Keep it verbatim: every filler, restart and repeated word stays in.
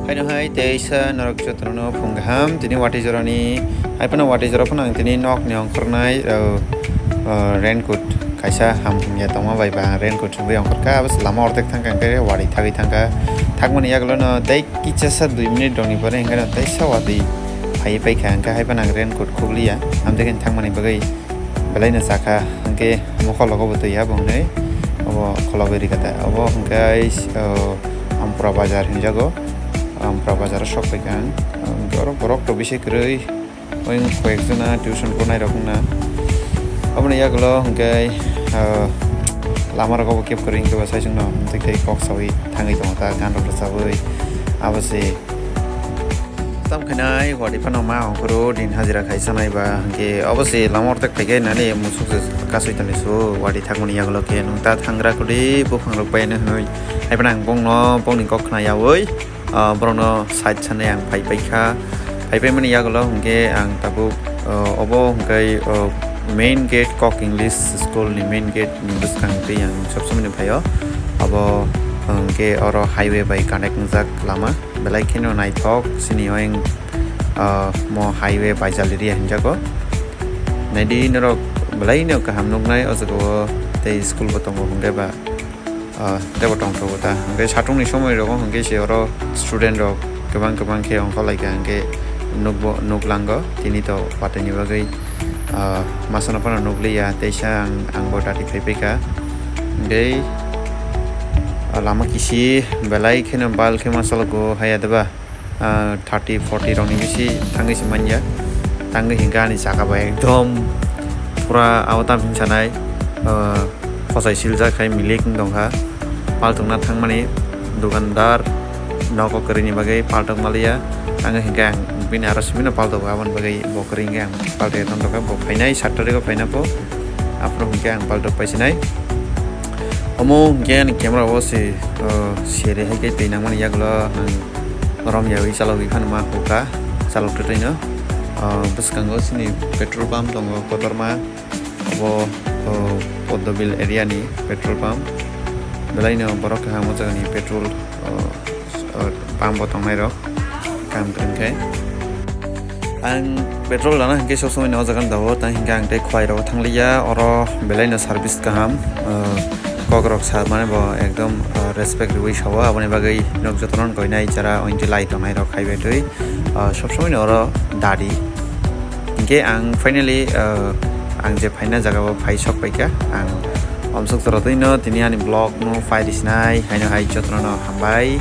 Haino hai teisa norok jotono phung kaham tini watwi jorani. Hai phano watwi jora phano ang tini nokni ongkhornai, uh, uh, raincoat kaisa ham hamya tongma bai ba ang raincoat chumui ongkhorkha. Abo se lama ortek thangkha, hwnkhe watwi thagwi thangkha. Thangmani yagulono tei kichasa dui minute rokni pore hwnkhe no teisa watwi phaiwi paikha, hwnkhe hai phano ang raincoat khubliya. Amtwi khe thangmani bagwi belaino chakha, hwnkhe omo khologo bo twi ya bo hwnwi obo khologo rikha ta. Obo hwnkhe, uh, Ampura bazar hinjago. Ampura bazar o sok paikha ang. Hwnkhe oro borok rok bisi kwrwi, oyang koyek jona tuition phonairok wngna. Aboni yagulo hwnkhe, uh, lama rogo bo kep kwrwi hwnkhe bo sai chwngno amtwi khe kok sawi thangwi tongo ta, gan rok rwchabwi. Abo se Tam khainai, watwi phano ma ongkhoro, din hajira khai sanai ba, hwnkhe obo se lama ortek phai khe nani musuk se kasui toni su, watwi thangmani yagulo khe nwng ta thangra kwrwi buphang rok bai nw hwnwi. Hai phano ang bongno, bongni kok khna yaui, ah, borokno side sanai ang phai paikha. Phai paimani yagulo hwnkhe ang tabuk, ah, obo hwnkhe, ah, main gate, Kok English School ni main gate ni bwskang twi ang sob somoi no phaio. Abo hwnkhe oro highway bai connect wngjak lama. Belai kheno naithok chini oyang, ah, mo highway Baijal area hinjago. Naidi norok belaino kaham nuknai o jaga o tei school bo tongo hwnkhe ba, ah, teibo tongthogo ta. Hwnkhe satung ni somoi rogo hwnkhe se oro student rok kwbang kwbang khe ongkhorlaikha hwnkhe nukbo, nuklango tini to watwi ni bagwi. Ah, masano phano nukliya, teisa ang, angbo dati phaipaikha. Hwnkhe, ah, lama kisi belai kheno bal khe masalogo haya deba, ah, thirty, forty rokni bisi thangwi se manya. Tangwi hwnkhe ani saka bai ekdom pura abo tam hinsanai, ah, Khosai siljak hai milik wng tongkha. Paltokna thangmani dukandar nogo kwrwini bagwi paltok maliya. Ang hinkhe ang bini aro simino paltogo, aboni bagwi bo kwrwi hinkhe ang paltokya tongtokha. Bo phainai sat tarikgo phaina pho. Aphuru hinkhe ang paltok paisinai. Omo hinkhe ani camera o se, uh, sere hai khe twi nangmani yagulo ang romyaui chalogwi phano ma hukha, chalok twtwino. Uh, bwskango chini petrol pump tongo kotorma. Obo, o, Poddobil area ni petrol pump. Belaino borok kaham o jagani petrol, o, o, pump bo tongnai rok kam kwrwng khe. Ang petrol lana hinkhe sob somoi no o jaga no dago, tang hinkhe ang tei khwlai rogo thangliya, oro belaino service kaham, o, kok rok sa mane bo ekdom, o, respect riui sao, aboni bagwi nok jotono goinai jara ointi lai tongnai rok hai bai twi, o, sob somoi no oro dadi. Hinkhe ang finally, uh, ang je phaina jaga o phai sok paikha. Ang omsok jora twino tini ani vlog no phai risinai, haino hai jotono no hambai.